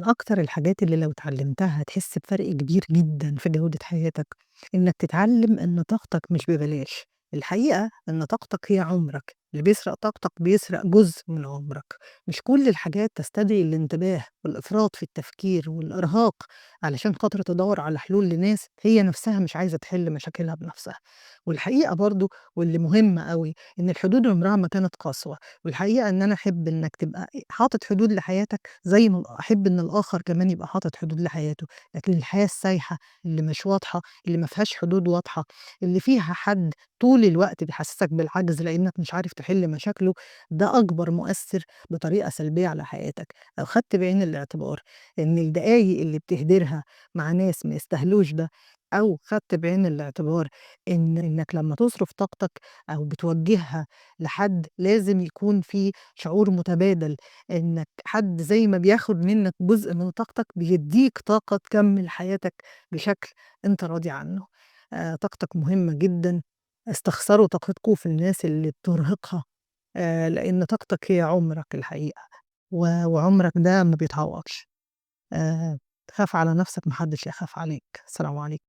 من أكتر الحاجات اللي لو اتعلمتها هتحس بفرق كبير جدًا في جودة حياتك، إنك تتعلم إن طاقتك مش ببلاش. الحقيقة إن طاقتك هي عمرك، اللي بيسرق طاقتك بيسرق جزء من عمرك. مش كل الحاجات تستدعي الانتباه والإفراط في التفكير والإرهاق علشان خاطر تدوّر على حلول لناس هي نفسها مش عايزة تحل مشاكلها بنفسها. والحقيقة برضه واللي مهمة أوي، إن الحدود عمرها ما كانت قسوة، والحقيقة إن أنا أحب إنك تبقى حاطط حدود لحياتك زي ما أحب إن الآخر كمان يبقى حاطط حدود لحياته، لكن الحياة السايحة اللي مش واضحة، اللي ما فيهاش حدود واضحة، اللي فيها حد طول الوقت بيحسسك بالعجز لإنك مش عارف تحل مشاكله، ده أكبر مؤثر بطريقة سلبية على حياتك. لو خدت بعين الاعتبار إن الدقايق اللي بتهدرها مع ناس ما يستاهلوش ده، أو خدت بعين الاعتبار إنك لمّا تصرف طاقتك أو بتوجهها لحد لازم يكون في شعور متبادل، إنك حد زي ما بياخد منك جزء من طاقتك بيدّيك طاقة تكمّل حياتك بشكل أنت راضي عنه. طاقتك مهمة جدًا، استخسروا طاقتكم في الناس اللي بترهقها، لإن طاقتك هي عمرك الحقيقة، وعمرك ده ما بيتعوضش. خاف على نفسك ما حدش هيخاف عليك. السلام عليكم.